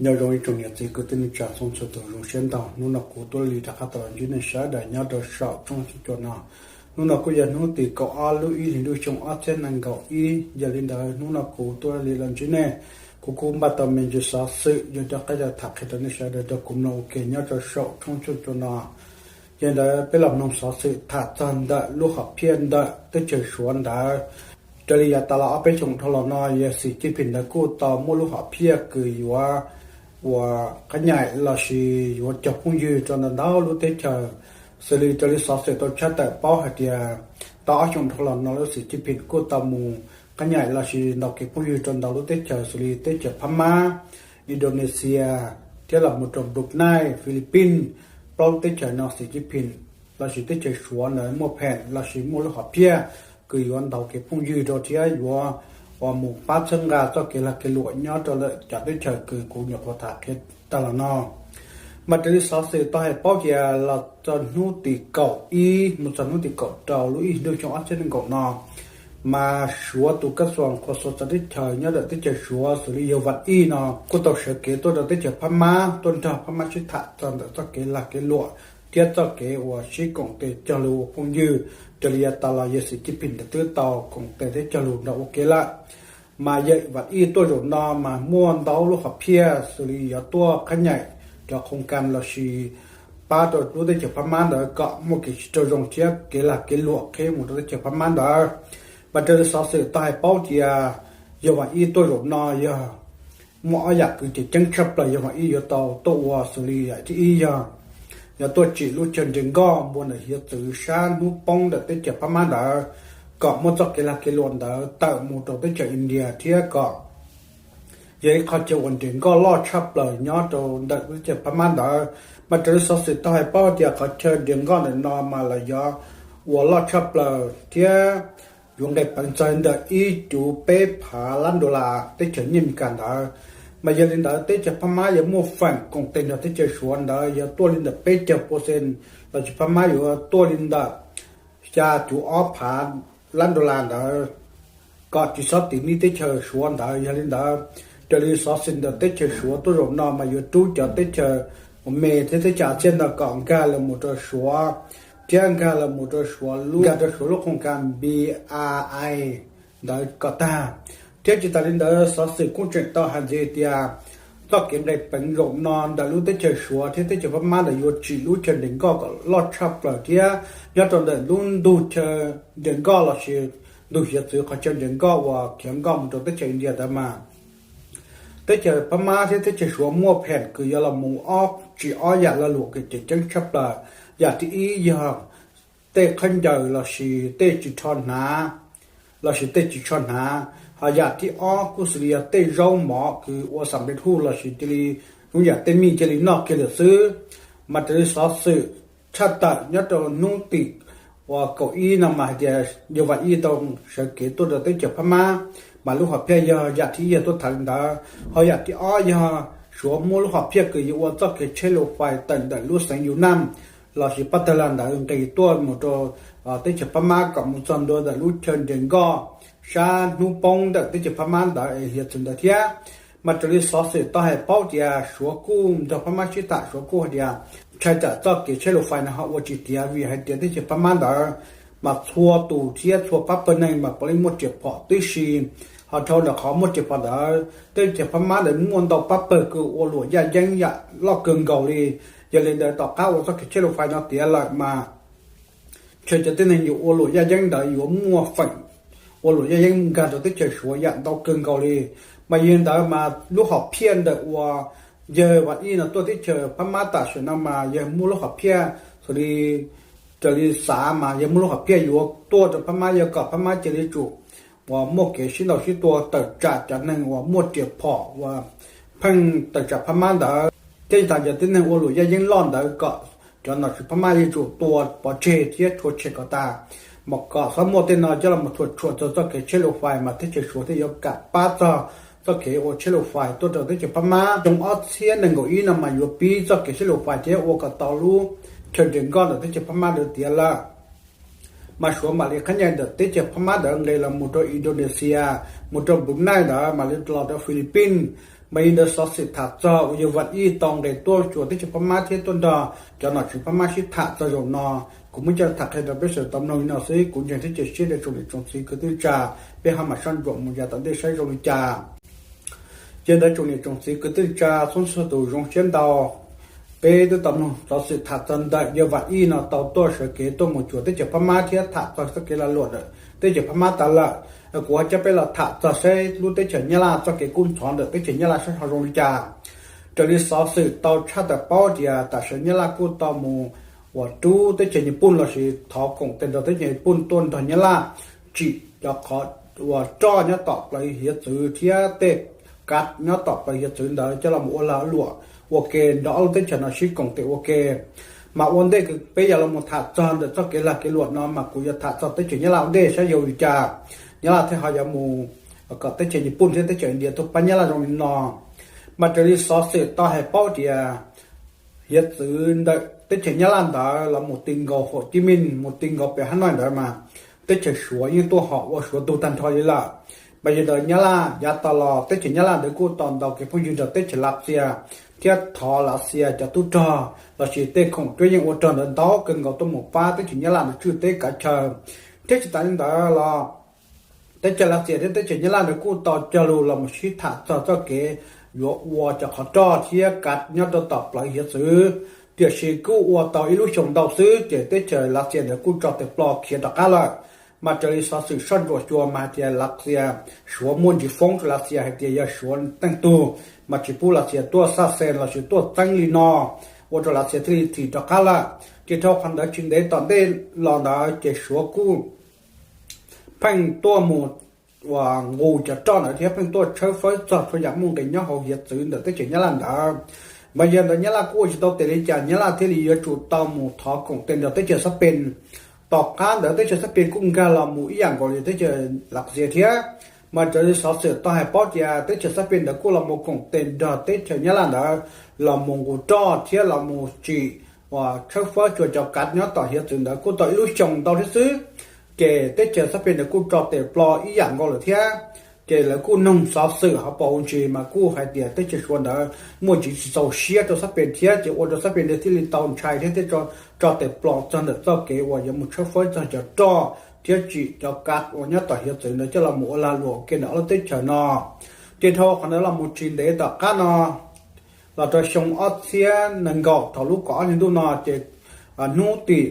Nyob zoo ib tsoom niam txiv kwv tij neej tsa txhua txhua tus, zoo siab ntau hnub no kuv tuaj li rov qab tau los ntsib nej sawv daws nyob rau saum tshooj YouTube no. Hnub no kuj yog hnub tim kaum ob lub ib hlis ntuj xyoo ob txhiab nees nkaum ib. Yog li ntawd hnub no kuv tuaj li los ntsib nej, kuv kuj npaj tau me ntsis xov xwm yuav rov qab los tham qhia rau nej sawv daws rau kuv mloog ua ke nyob rau saum tshooj YouTube no. Yog li ntawd peb los mloog xov xwm tham txog ntawm lub hom phiaj ntawm teb chaws Suav ntawd. Raws li yav tas los ob peb xyoos dhau los no yog Xi Jinping ntawd kuj tau muaj lub hom phiaj kws yuav ua qhab nyaim lossis yuav cog phooj ywg rau ntau ntau lub teb chaws. Xws li raws li xov xwm tau tshaj tawm paub hais tias tau ob xyoos dhau los no lub Xi Jinping kuj tau mus qhab nyaim lossis ntaus kev phooj ywg rau ntau lub teb chaws xws li teb chaws Phab Mab, Indonesia, thiab los mus rau Brunei, Philippines. Plaub lub teb chaws no Xi Jinping lossis teb chaws Suav ntawd muaj pheem lossis muaj lub hom phiaj kws yuav ntaus kev phooj ywg rau thiab yuav ua mus pab txhawb nqa txoj kev lag kev luam nyob rau lawm cov teb chaws kws kuv nyuam qhuav tham qhia tag los no. Mas raws li xov xwm tau hais paub tias los txog hnub tim kaum ib mus txog hnub tim kaum rau lub ib hlis ntuj xyoo ob txhiab nees nkaum no, mas Suav tus kab xuas qhuas xuas txawv teb chaws nyob ntawm teb chaws Suav xws li yawg Vam Ij no kuj tau sawv kev tuaj rau teb chaws Phab Mab tuaj nrog Phab Mab sib tham txog ntawm txoj kev lag kev luam thiab txoj kev uas sib koom tes cog lus ua phooj ywg. Raws li yav tas los yawg Xi Jinping ntawd twb tau koom tes thiab cog lus nrog ua ke lawm. Mas yawg Vam Ij tuaj zaum no mas muaj ntau lub hom phiaj xws li yuav tuaj qhab nyaim cov khoos kas lossis pab rau lub teb chaws Phab Mab ntawd kom muaj kev sib raug zoo thiab kev lag kev luam qhib mus rau teb chaws Phab Mab ntawd. Mas raws li xov xwm tau hais paub tias yawg Vam Ij tuaj zaum no yog muaj ob yam kws tseem ceeb tshaj plaws yawg Vam Ij yuav tau tuaj ua xws li yam thib ib yog yuav tuaj tsim lub chaw nres nkoj npua ntawm hiav txwv sab hnub poob ntawm teb chaws Phab Mab ntawd kom muaj txoj kev lag kev luam ntawd tawm mus rau teb chaws India thiab kom yog ib qho chaw uas nres nkoj loj tshaj plaws nyob rau ntawm teb chaws Phab Mab ntawd. Mas raws li xov xwm tau hais paub tias qhov chaw nres nkoj ntawm no mas los yuav ua loj tshaj plaws thiab yuav nqis peev txog ntawm ib cuv peb phav lab dollar teb chaws nyij Amelikas ntawd. Mas yog li ntawd teb chaws Phab Mab yuav muaj feem koom tes nrog teb chaws Suav ntawd yog tuaj li ntawm peb caug percent, lossis Phab Mab yuav tuaj li ntawm xya cuv ob phav lab dollar ntawd kom tsis txhob tiv nij teb chaws Suav ntawd. Yog li ntawd raws li xov xwm ntawm teb chaws Suav tuaj zaum no mas yuav rub cov teb chaws uas me thiab teb chaws Asia ntawd kom nkag los mus rau Suav, thiab nkag los mus rau Suav lub, nkag rau Suav lub khoos kas B R I ntawd kom tag. Thiab tsis tas li ntawd xov xwm kuj tseem tau hais ntxiv tias txoj kev nqis peev zaum no ntawm lub teb chaws Suav thiab teb chaws Phab Mab ntawd yuav tsim lub chaw nres nkoj kom loj tshaj plaws thiab nyob rau ntawm lub ntug chaw nres nkoj lossis ntug hiav txwv qhov chaw nres nkoj uas khiav nkoj mus rau teb chaws India ntawd mas teb chaws Phab Mab thiab teb chaws Suav muaj pheem kws yuav los mus ob tsim ob yam lo lus kws tseem ceeb tshaj plaws. Yam thib ib yog tej khaub ncaws lossis tej tsis rho hnav, lossis tej tsis rho hnav. Ho yam thib ob kuj xws li yog tej zaub mov kws ua xam peb huj lossis cia li zoo yam tej mij cia li noj kiag lawm xwb. Mas raws li xov xwm tshaj tawm nyob rau hnub tim uas kaum ib no mas hais tias yawg Vam Ij tau sawv kev tuaj rau teb chaws Phab Mab, mas lub hom phiaj yog yam thib ib yog tuaj tham li ntawd. Ho yam thib ob yog Suav muaj lub hom phiaj kws yuav ua txoj kev tsheb lus fais tawm ntawm lub xeev Yus Naj lossis Pab Tag Las ntawd nqis tuaj mus rau teb chaws Phab Mab kom mus txog ntua ntawm lub chaw nres nkoj sab hnub poob ntawm teb chaws Phab Mab ntawd es hiav txwv ntawd thiab. Mas raws li xov xwm tau hais paub tias Suav kuj nrog Phab Mab sib tham, Suav kuj hais tias ntshai tsam txoj kev tsheb lus fais no ho ua tsis tiav vim hais tias teb chaws Phab Mab ntawd mas txhua tus thiab txhua pab pawg neeg mas puav leej muaj riam phom tib si. Ho dhau ntawm qhov muaj riam phom ntawd teb chaws Phab Mab ntawd muaj ntau pab pawg kws ua luam yaj yeeb yam loj kawg nkaus li. Yog li ntawd tom qab ua txoj kev tsheb lus fais no tiav lawm mas ntshai cov tib neeg yuav ua luam yaj yeeb ntawd yuav muaj feem ua luam yaj yeeb nkag rau teb chaws Suav yam ntau kawg nkaus li. Mas yog li ntawd mas lub hom phiaj ntawm uas yawg Vam Ij no tuaj teb chaws Phab Mab tam sim no mas yawg muaj lub hom phiaj xws li raws li xav mas yawg muaj lub hom phiaj yuav tuaj rau Phab Mab, yog kom Phab Mab cia li tsum uas muaj kev sib ntaus sib tua tawm tsam cov neeg uas muaj riam phom uas pheej tawm tsam Phab Mab ntawd, thiab tsis tas cov tib neeg ua luam yaj yeeb loj ntawd kom cov nom tswv Phab Mab yuav tsum tua pov tseg thiab rhuav tshem kom tas, mas kom txhob muaj tej no coj los mus thuam tshuam txog txoj kev tsheb lus fais mas teb chaws Suav thiaj yuav kam pab txog txoj kev ua tsheb lus fais tuaj rau teb chaws Phab Mab. Xyoo ob txhiab nees nkaum ib no mas yuav pib txoj kev tsheb lus fais thiab ua kom tau lub chaw nres nkoj ntawm teb chaws Phab Mab ntawd tiav lawm. Mas Suav mam li qhab nyaim ntawm teb chaws Phab Mab ntawd nqis los mus rau Indonesia, mus rau Brunei ntawd mam li los rau Philippines, Mas li ntawd xov xwm tham txog uas yawg Vam Ij tau nqes tuaj cuag teb chaws Phab Mab thiab tuaj nrog cov nom tswv Phab Mab sib tham txog zaum no, kuv muab coj tham qhia rau peb sawv daws tau mloog li no xwb. Kuv ntseeg thiab cia siab tias tsoom niam tsoom txiv kwv tij neej tsa peb ho mam soj ntsuam mus yav tom ntej saib zoo li cas. Ces ntawd tsoom niam tsoom txiv kwv tij neej tsa txhua txhua tus zoo siab ntau, peb twb tau mloog xov xwm tham txog ntawm yawg Vam Ij no tau tuaj sawv kev tuaj mus cuag teb chaws Phab Mab thiab tham txog txoj kev lag luam ntawm teb chaws Phab Mab tas lawm. Kuv ho coj peb los tham txog saib lub teb chaws Nyab Laj txoj kev kub ntxhov ntawm teb chaws Nyab Laj saib ho zoo li cas. Raws li xov xwm tau tshaj tawm paub tias tam sim Nyab Laj kuj tau mus uas rub teb chaws Nyij Pooj lossis thov koom tes nrog teb chaws Nyij Pooj tuaj nrog Nyab Laj tsim cov qhov uas roj nyob tom plaws hiav txwv thiab tej kav nyob tom plaws hiav txwv ntawd coj los ua lag luam ua ke nrog ob lub teb chaws no sib koom tes ua ke. Mas ua ntej peb yuav los mus tham txog ntawm txoj kev lag kev luam no mas kuv yuav tham txog teb chaws Nyab Laj ua ntej saib yog li cas Nyab Laj thiaj ho yuav mus kom teb chaws Nyij Pooj thiab teb chaws India tuaj pab Nyab Laj zoo li no. Mas raws li xov xwm tau hais paub tias hiav txwv ntawm teb chaws Nyab Laj ntawd los mus ti nkaus Hauv Cib Mij, mus ti nkaus pem Hab Noj ntawd mas teb chaws Suav yeej tuaj hom ua Suav tug tag nrho li lawm. Mas yog ntawd Nyab Laj yav tas los teb chaws Nyab Laj ntawd kuj tau ntaus kev phooj ywg nrog teb chaws Lav Xias thiab thov Lav Xias cov tub rog lossis tej khoom cuab yeej ua rog ntawd ntau kawg nkaus tuaj mus pab teb chaws Nyab Laj ntawd tswj teb kav chaw. Thiab tsis tas li ntawd los teb chaws Lav Xias thiab teb chaws Nyab Laj ntawd kuj tau cog lus los mus sib tham txog txoj kev yuav ua cov qhov roj thiab kav nyob rau tom plawv hiav txwv. Tiam sis kuj ua tau ib lub xyoos ntau xwb ces teb chaws Lav Xias ntawd kuj tso tes plo khiav rov qab lawm. Mas raws li xov xwm soj ntsuam xyuas mas hais tias Lav Xias, Suav muaj ntsis foob rau Lav Xias hais tias yog Suav teej tug, mas tsis pub Lav Xias tuaj xaj xees lossis tuaj txeeb li no, ua rau Lav Xias thiaj li thim rov qab lawm. Ces dhau qhov ntawd tsis ntev tom ntej los ntawd ces Suav kuj pheej tuaj mus uas nqus cov roj ntawd thiab pheej tuaj tshawb fawb txog txhua yam muaj nqis nyob hauv hiav txwv ntawm teb chaws Nyab Laj ntawd. Mas yog ntawd Nyab Laj kuj ua tsis tau tes li cas Nyab Laj thiaj li yuav tsum tau mus thov koom tes nrog teb chaws Xab Pees. Tom qab ntawd teb chaws Xab Pees kuj nkag los mus ib yam nkaus li teb chaws Lav Xias thiab. Mas raws li xov xwm tau hais paub tias teb chaws Xab Pees ntawd kuj los mus koom tes nrog teb chaws Nyab Laj ntawd los mus nqus roj thiab los mus tsim uas tshawb fawb txog cov kav nyob tom hiav txwv ntawd kuj tau ib lub xyoos ntau thiab xwb. Ces teb chaws Xab Pees ntawd kuj tso tes plo ib yam nkaus lawm thiab. Ces lawv kuj noog xov xwm hauv paus ntsis mas kuj hais tias teb chaws Suav ntawd muaj ntsis tsis txaus siab rau Xab Pees thiab ces ua rau Xab Pees ntawd thiaj li tau ntshai thiab thiaj tso tes plo txog ntawm txoj kev uas yuav mus tshawb fawb txog cov roj thiab tsim cov kav uas nyob tom hiav txwv ntawd coj los mus ua lag luam ua ke ntawm ob lub teb chaws no. Ces dhau qhov ntawd los mus tsis ntev tom qab no los rau xyoo ob txhiab nees nkaum thaum lub kaum ob hli ntuj no ces hnub tim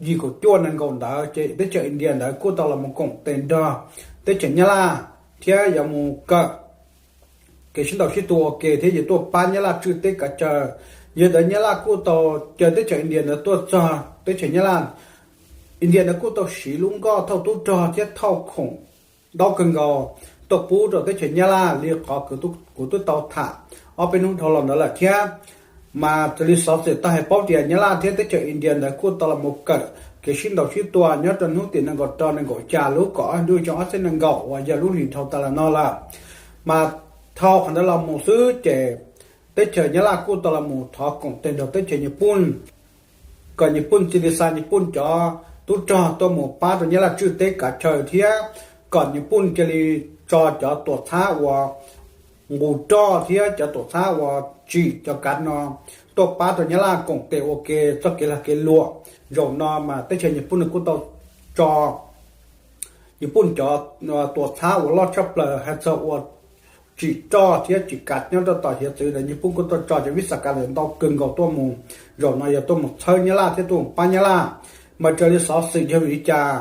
kaum yim kaum cuaj nees nkaum ntawd ces teb chaws India ntawd kuj tau los mus koom tes nrog teb chaws Nyab Laj thiab yuav mus kawm kev sib ntaus sib tua ua ke thiab yuav tuaj pab Nyab Laj tswj teb kav chaw. Yog ntawd Nyab Laj kuj tau caw teb chaws India ntawd tuaj txog teb chaws Nyab Laj. India ntawd kuj tau siv lub nkoj thauj tub rog thiab thauj khoom ntau kawg nkaus tuaj pub rau teb chaws Nyab Laj li qhov kuv twb tau tham ob peb hnub dhau los ntawd lawm thiab. Mas raws li xov xwm tau hais paub tias Nyab Laj thiab teb chaws India ntawd kuj tau los mus kawm kev sib ntaus sib tua nyob rau hnub tim nees nkaum rau nees nkaum xya lub kaum ob hli ntuj xyoo ob txhiab nees nkaum uas yog lub hlis dhau tas los no lawm. Mas dhau qhov ntawd los mus xwb ces teb chaws Nyab Laj kuj tau los mus thov koom tes nrog teb chaws Nyij Pooj kom Nyij Pooj cia li xa Nyij Pooj cov tub rog tuaj mus pab rau Nyab Laj tswj teb kav chaw thiab kom Nyij Pooj cia li tso cov tuam txhab uas nqus roj thiab cov tuam txhab uas tsim cov kav no tuaj pab rau Nyab Laj koom tes ua ke txoj kev lag kev luam. Zaum no mas teb chaws Nyij Pooj nws kuj tau tso Nyij Pooj cov tuam txhab uas loj tshaj plaws hais txog uas tsim roj thiab tsim kav nyob rau tom hiav txwv ntawd Nyij Pooj kuj tuaj tso cov vij xas kav ntawd ntau kawg nkaus tuaj mus, zaum no yog tuaj mus txhawb Nyab Laj thiab tuaj mus pab Nyab Laj. Mas raws li xov xwm yog vim li cas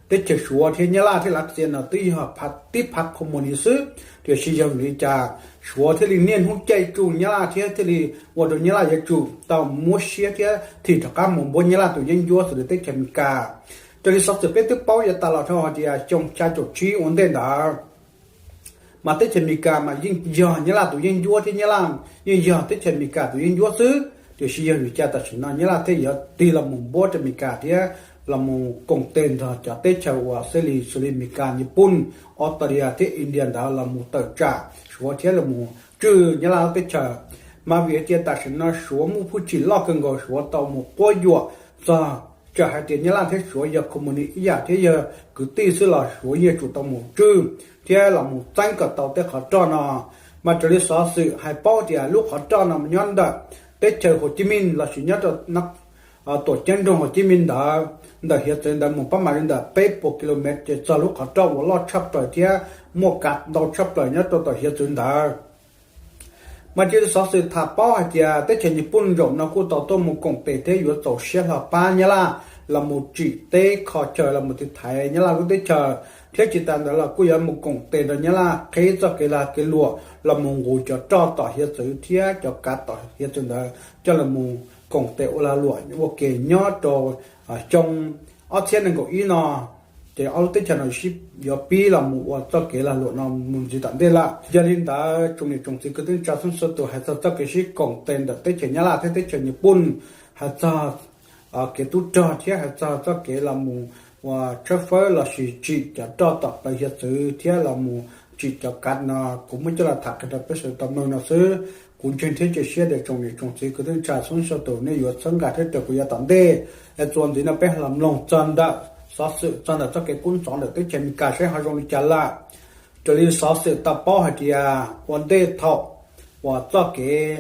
teb chaws Suav thiab Nyab Laj thiab Lav Xias no twb yog tib phav khoos mus li xwb, tiam sis yog vim li cas Suav thiaj li niaj hnub caij tsuj Nyab Laj thiab thiaj li ua rau Nyab Laj yuav tsum tau muab siab thiab thim rov qab mus npuab Nyab Laj tus yeeb ncuab xws li teb chaws Amelikas. Raws li xov xwm peb twb paub yav tas los dhau hais tias xyoo xya caum tsib ua ntej ntawd mas teb chaws Amelikas mas yeej yog Nyab Laj tus yeeb ncuab thiab Nyab Laj yeej yog teb chaws Amelikas tus yeeb ncuab xwb, tiam sis yog vim li cas tam sim no Nyab Laj thiaj yuav tig los mus npuab rau Amelikas thiab los mus koom tes nrog cov teb chaws uas xws li, xws li Amelikas, Nyij Pooj, Australia thiab India ntawd los mus tawm tsam Suav thiab los mus tswj Nyab Laj lub teb chaws. Mas vim hais tias tam sim no Suav muaj hwj chim loj kawg nkaus, Suav tau mus quab yuam txog, txawm hais tias Nyab Laj thiab Suav yog khoos mus li ib yam thiab yog kwv tij xwb los Suav yeej tsum tau mus tswj thiab los mus txeeb kom tau tej qhov roj no. Mas raws li xov xwm hais paub tias lub qhov roj no nyob ntawm teb chaws Huam Cib Mij lossis nyob rau tuam ceeb nroog Huam Cib Mij ntawd, ntawm hiav txwv ntawd mus pab mam li ntawm peb puas ki lo mev ces txog lub qhov roj uas loj tshaj plaws thiab muaj kav ntau tshaj plaws nyob rau tom hiav txwv ntawd. Mas raws li xov xwm tham paub hais tias teb chaws Nyij Pooj zaum no kuj tau tuaj mus koom tes thiab yuav txaus siab hlo pab Nyab Laj los mus tsim teb kho chaw los mus tiv thaiv Nyab Laj lub teb chaws, thiab tsis tas ntawd los kuj yuav mus koom tes rau Nyab Laj qhib txoj kev lag kev luam los mus nqus cov roj tom hiav txwv thiab cov kav tom hiav txwv ntawd coj los mus koom tes ua lag luam ua ke nyob rau xyoo ob txhiab nees nkaum ib no. Ces ob lub teb chaws no sib yuav pib los mus ua txoj kev lag luam no mus ntxiv tom ntej lawm. Yog li ntawd tsoom niam tsoom txiv kwv tij neej tsa txhua tus hais txog txoj kev sib koom tes ntawm teb chaws Nyab Laj thiab teb chaws Nyij Pooj, hais txog kev tub rog thiab hais txog txoj kev los mus ua tshawb fawb lossis tsim cov roj tom plawv hiav txwv thiab los mus tsim cov kav no, kuv muab coj los tham qhia rau peb sawv daws tau mloog no xwb. Kuv ntseeg thiab cia siab tias tsoom niam tsoom txiv kwv tij neej tsa txhua tus nej yuav txhawb nqa thiab raws kuv yav tom ntej. Es txuas ntxiv no peb los mloog txog ntawm xov xwm txog ntawm txoj kev kub ntxhov ntawm teb chaws Amelikas saib ho zoo li cas lawm. Raws li xov xwm tau paub hais tias ua ntej thaum uas txoj kev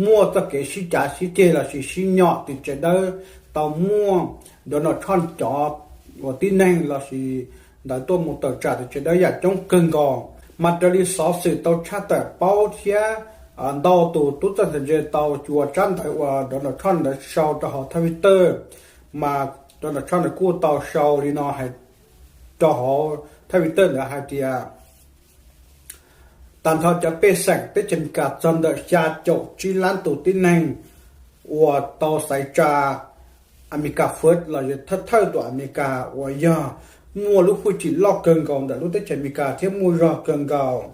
muaj txoj kev sib cav sib ceg lossis sib nyom tim tsev dawb tau muaj Donald Trump cov uas tib neeg lossis ntawd tuaj mus tawm tsam tim tsev dawb yam coob kawg nkaus. Mas raws li xov xwm tau tshaj tawm paub thiab ntau tus tub txawj ntse tau cua tsab ntawv uas Donald Trump ntawd sau rau hauv Twitter, mas Donald Trump ntawd kuj tau sau li no hais rau hauv Twitter ntawd hais tias tag nrho cov pej xeem teb chaws Amelikas txog ntawm xya caum tsib lab tus tib neeg uas tau xaiv tsa Amelikas First los yog thawj thawj tus Amelikas uas yog muaj lub hwj chim loj kawg nkaus ntawm lub teb chaws Amelikas thiab muaj zog kawg nkaus.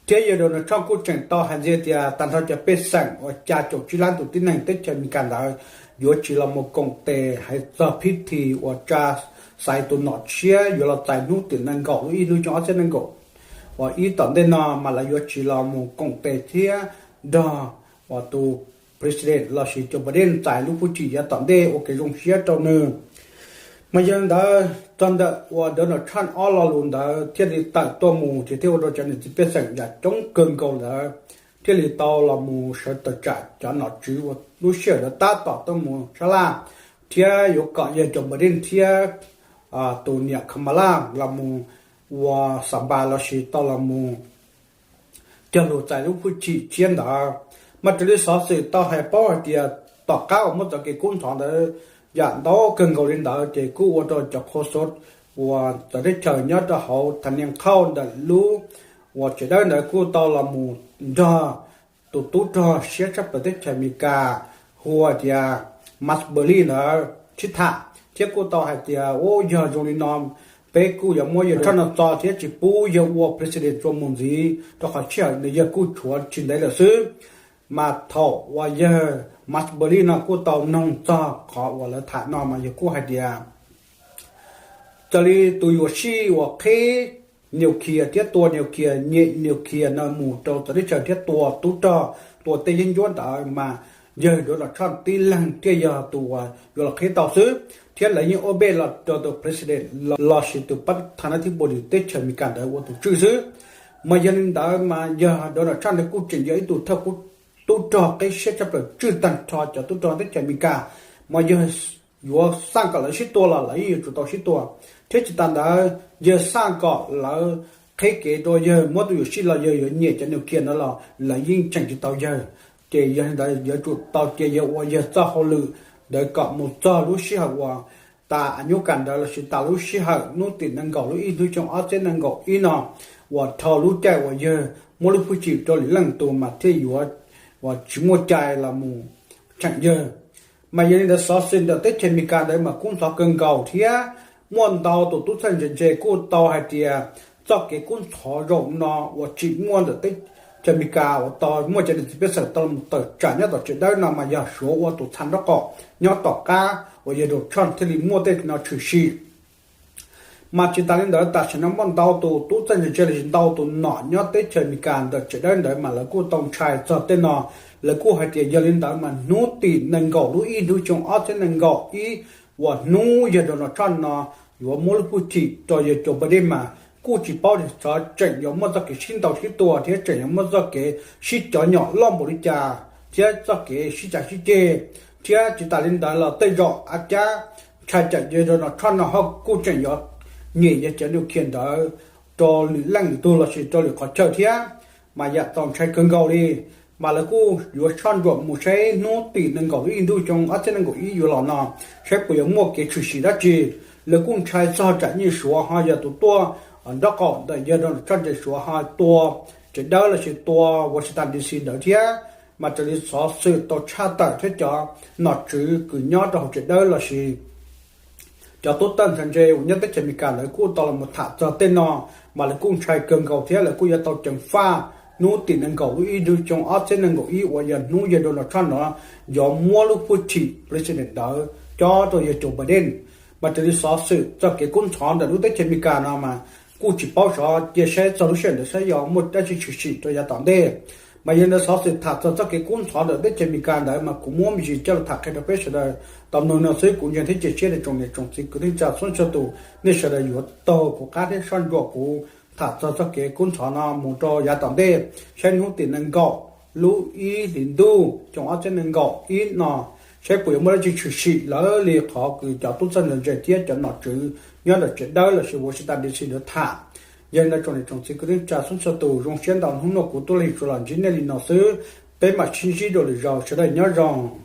Thiab yog Donald Trump kuj tseem tau hais ntxiv tias tag nrho cov pej xeem uas xya caum tsib lab tus tib neeg teb chaws Amelikas ntawd yuav tsis los mus koom tes hais txog phib thi uas tsa xaiv tus nom tshiab yuav los txais hnub tim nees nkaum lub ib hnub xyoo ob txhiab nees nkaum uas ib tom ntej no, mas lawv yuav tsis los mus koom tes thiab nrog uas tus president lossis Joe Biden txais lub hwj chim yav tom ntej ua kev zoo siab rau nws. Mas yog li ntawd txog ntawm uas Donald Trump ob lo lus ntawd thiaj li tawm tuaj mus ces thiaj ua rau cov niam txiv pej xeem yam coob kawg nkaus ntawd thiaj li tau los mus sawv tawm tsam cov nom tswv uas lub sij hawm ntawd tab tom tuaj mus sab laj thiab yuav kom yawg Joe Biden thiab tus niam Kamala los mus ua xas npas lossis tau los mus cog lus txais lub hwj chim tshiab ntawd. Mas raws li xov xwm tau hais paub hais tias tom qab uas muaj txoj kev kub ntxhov ntawd yam ntau kawg nkaus li ntawd ces kuj ua rau cov qhua xov uas txawv teb chaws nyob rau hauv thav niaj qhauj ntawm lub uas tsev dawb ntawd kuj tau los mus nrog tus tub rog siab tshaj plaws teb chaws Amelikas hu ua tias Mark Burley ntawd sib tham thiab kuj tau hais tias u yog zoo li no peb kuj yuav muab yawg Trump no tso thiab tsis pub yawg ua president txuas mus ntxiv rau qhov sij hawm ntawd yawg kuj tshuav tsis ntev lawm xwb. Mas thaum uas yawg Mark Burley no kuj tau noog txog qhov uas lawv tham no mas yawg kuj hais tias raws li tus yuam sij uas qhib nuclear thiab tua nuclear nyem nuclear no mus rau txawv teb chaws thiab tua tub rog tua tej yeeb ncuab ntawd mas yawg Donald Trump tib leeg thiaj yog tus uas yuav los qhib tau xwb, thiab lawv yeej ua npe los rau tus president lossis tus pab tha nab thib npus teb chaws Amelikas ntawd ua tus tswj xwb. Mas yog li ntawd mas yawg Donald Trump ntawd kuj tseem yog ib tug thawj tub rog qib siab tshaj plaws tswj tag nrho cov tub rog teb chaws Amelikas. Mas yawg yuav xaj kom lawv sib tua los lawv yeej yuav tsum tau sib tua, thiab tsis tas ntawd yawg xaj kom lawv qhib kev rau yawg muab tus yuam sij los yawg yuav nyem cov nuclear ntawd los lawv yeej tseem tsis tau yawg. Ces yog li ntawd yuav tsum tau cia yawg ua yawg txoj hauj lwm ntawd kom mus txog lub sij hawm uas tas a nyub kas ntawd lossis tas lub sij hawm hnub tim nees nkaum lub ib hnub xyoo ob txhiab nees nkaum ib no uas dhau lub caij uas yawg muab lub hwj chim rau lwm leej tus mas thiaj yuav uas tsis muaj cai los mus cheem yawg. Mas yog li ntawd xov xwm ntawm teb chaws Amelikas ntawd mas kub ntxhov kawg nkaus thiab muaj ntau tus tub txawj ntse ntse kuj tau hais tias txoj kev kub ntxhov zaum no uas tsim muaj ntawm teb chaws Amelikas uas tau muaj cov niam txiv pej xeem tau los tawm tsam nyob tom tsev dawb no mas yog Suav ua tus txha nraub qaum nyob tom qab uas yawg Donald Trump thiaj li muaj tej no tshwm sim. Mas tsis tas li ntawd tam sim no muaj ntau tus tub txawj ntse ntse los sis ntau tus nom nyob teb chaws Amelikas ntawm tsev dawb ntawd mas lawv kuj tau ntshai txog tej no. Lawv kuj hais tias yog li ntawd mas hnub tim nees nkaum lub ib hnub xyoo ob txhiab nees nkaum ib uas hnub yawg Donald Trump no yuav muab lub hwj chim rau yawg Joe Biden mas kuj tsis paub tias xyov tseem yuav muaj txoj kev sib ntaus sib tua thiab tseem yuav muaj txoj kev sib cov nyom loj npaum li cas thiab txoj kev sib cav sib ceg, thiab tsis tas li ntawd los tej zaum av cab ntshai tsam yawg Donald Trump no ho kuj tseem yuav nyem yawg cov nuclear ntawd rau lwm leej lwm tug lossis rau lwm qhov chaw thiab, mas yam txaus ntshai kawg nkaus li. Mas lawv kuj yuav soj ntsuam mus saib hnub tim nees nkaum lub ib ntuj xyoo ob txhiab nees nkaum ib yuav los no, saib puas yuav muaj kev tshwm sim dab tsi. Lawv kuj ntshai txog tsam nyij Suav ho yog tus tuaj nraub qaum ntawm yawg Donald Trump ntshe Suav ho tua Tsev Dawb lossis tua Washington D C ntawd thiab. Mas raws li xov xwm tau tshaj tawm thiab cov nom tswv kws nyob rau hauv Tsev Dawb lossis cov tub tawj ntxhais ntse uas nyob teb chaws Amelikas lawv kuj tau los mus tham txog tej no, mas lawv kuj ntshai kawg nkaus thiab lawv kuj yuav tau ceev faj hnub tim nees nkaum lub ib ntuj xyoo ob txhiab nees nkaum ib uas yog hnub yawg Donald Trump no yuav muab lub hwj chim president ntawd cob rau yawg Joe Biden. Mas raws li xov xwm txog kev kub ntxhov ntawm lub teb chaws Amelikas no mas kuj tsis paub xyov, cia saib txog lub sij hawm ntawd saib yog muaj dab tsi tshwm sim rau yav tom ntej. Mas yog li ntawd xov xwm tham txog txoj kev kub ntxhov ntawm teb chaws Amelikas ntawd mas kuv muab me ntsis coj los tham qhia rau peb sawv daws tau mloog no xwb. Kuv ntseeg thiab cia siab tias tsoom niam tsoom txiv kwv tij neej tsa txhua txhua tus nej sawv daws yuav taug kuv qab thiab soj ntsuam kuv tham txog txoj kev kub ntxhov no mus rau yav tom ntej, saib hnub tim nees nkaum lub ib hlis ntuj xyoo ob txhiab nees nkaum ib no, saib puas yuav muaj dab tsi tshwm sim lawv li qhov kws cov tub txawj ntxhais ntse thiab cov nom tswv nyob ntawm Tsev Dawb lossis Washington D C ntawd tham. Yog li ntawd tsoom niam tsoom txiv kwv tij neej tsa txhua txhua tus, zoo siab ntau hnub no kuv Tub Lis tsuas los ntsib nej li no xwb. Peb mam sib ntsib dua lwm zaus, sawv daws nyob zoo.